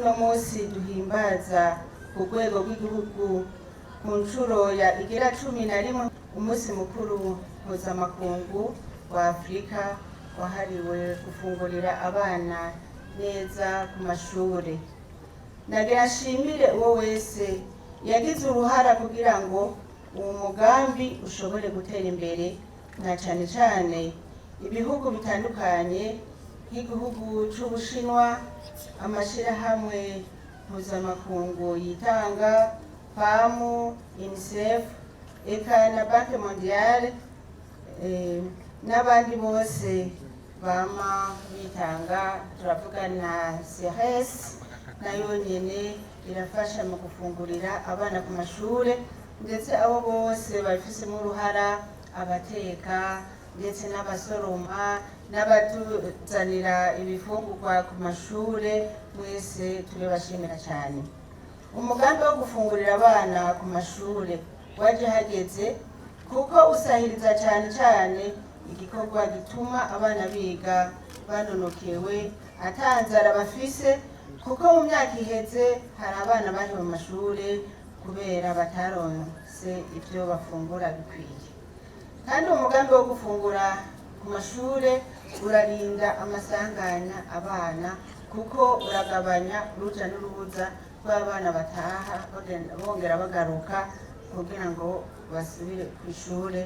Uno munsi duhimbaza ku rwego rw'igihugu ku nshuro ya igira 11 umunsi mukuru mpuzamakungu wa Afurika wahariwe gufungurira abana neza ku mashure. Nagira nshimire uwo wese yagize uruhara kugira ngo uwo mugambi ushobore gutera imbere, na cane cane ibihugu bitandukanye nk'igihugu c'Ubushinwa, amashirahamwe mpuzamakungu yitanga, PAM, UNICEF, eka na Banque Mondiale, n'abandi bose bama bitanga. Turavuga na CRS, nayo nyene irafasha mu gufungurira abana ku mashure, ndetse abo bose babifisemo uruhara, abateka ndetse n'abasoroma n'abatuzanira ibifungurwa ku mashure, mwese turabashimira cyane. Umugambi wo gufungurira abana ku mashure waje hageze, kuko usahiriza cyane cyane igikorwa gituma abana biga banonokewe atanzara bafise, kuko mu myaka iheze hari abana bari mu mashure kubera bataronse ibyo bafungura bikwiye. Kandi umugambi wo gufungura ku mashure urarinda amasanganya abana, kuko uragabanya uruja n'uruza rw'abana bataha bongera bagaruka kugira ngo basubire ku ishure.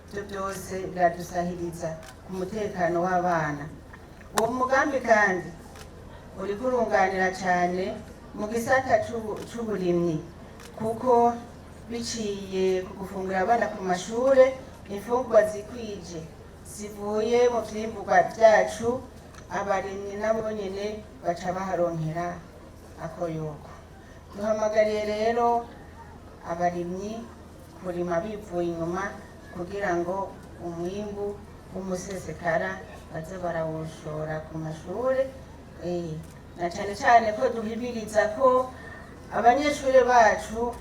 Ibyo byose biradusahiriza ku mutekano w'abana. Uwo mugambi kandi uriko urunganira cyane mu gisata c'uburimyi, kuko biciye ku gufungurira abana ku mashure imfungurwa zikwije zivuye mu vyimburwa vyacu, abarimyi nabo nyene baca baharonkera akoyoko. Duhamagariye rero abarimyi kurima bivuye inyuma kugira ngo umwimbu w'umusesekara baze barawushora ku mashure, na cane cane ko duhimiriza ko abanyeshure bacu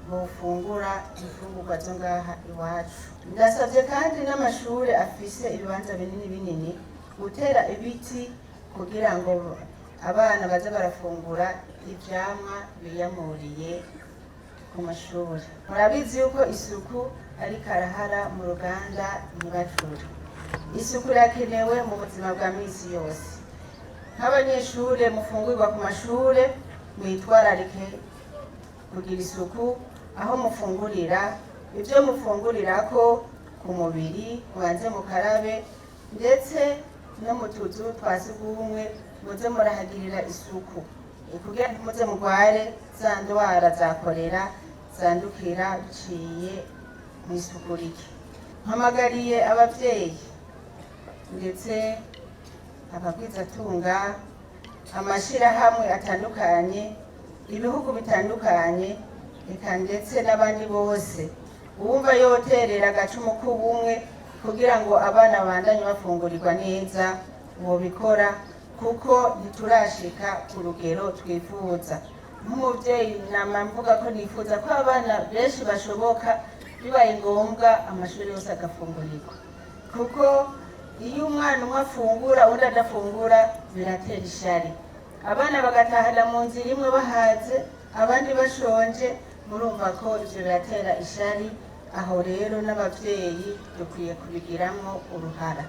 bofungura imfungurwa zo ngaha iwacu. Ndasavye kandi n'amashure afise ibibanza binini binini gutera ibiti kugira ngo abana baze barafungura ivyamwa biyamuriye ku mashuri. Murabizi yuko isuku ari karahara mu ruganda ntibacure. Isuku irakenewe mu buzima bwa misi yose. Nk'abanyeshure mufungurwa ku mashure, mwitwararike kugira isuku aho mufungurira, ibyo mufungurirako ku mubiri mubanze mukarabe, ndetse no mu tuzu twa sugumwe muze murahagirira isuku, kugira ntimuze mugware za ndwara za korera zandukira biciye mu isuku rike. Mpamagariye abavyeyi ndetse abagwizatunga, amashirahamwe atandukanye, ibihugu bitandukanye, eka ndetse n'abandi bose uwumva yoterera agacumu k'ubumwe kugira ngo abana babandanye bafungurirwa neza bobikora, kuko ntiturashika ku rugero twifuza. Nk'umuvyeyi nama mvuga ko nifuza ko abana benshi bashoboka, bibaye ngombwa amashuri yose agafungurirwa, kuko iyo umwana umwe afungura undi adafungura biratera ishari, abana bagatahana mu nzira imwe bahaze abandi bashonje. Murumva ko ivyo biratera ishari. Aho rero n'abavyeyi dukwiye kubigiramwo uruhara.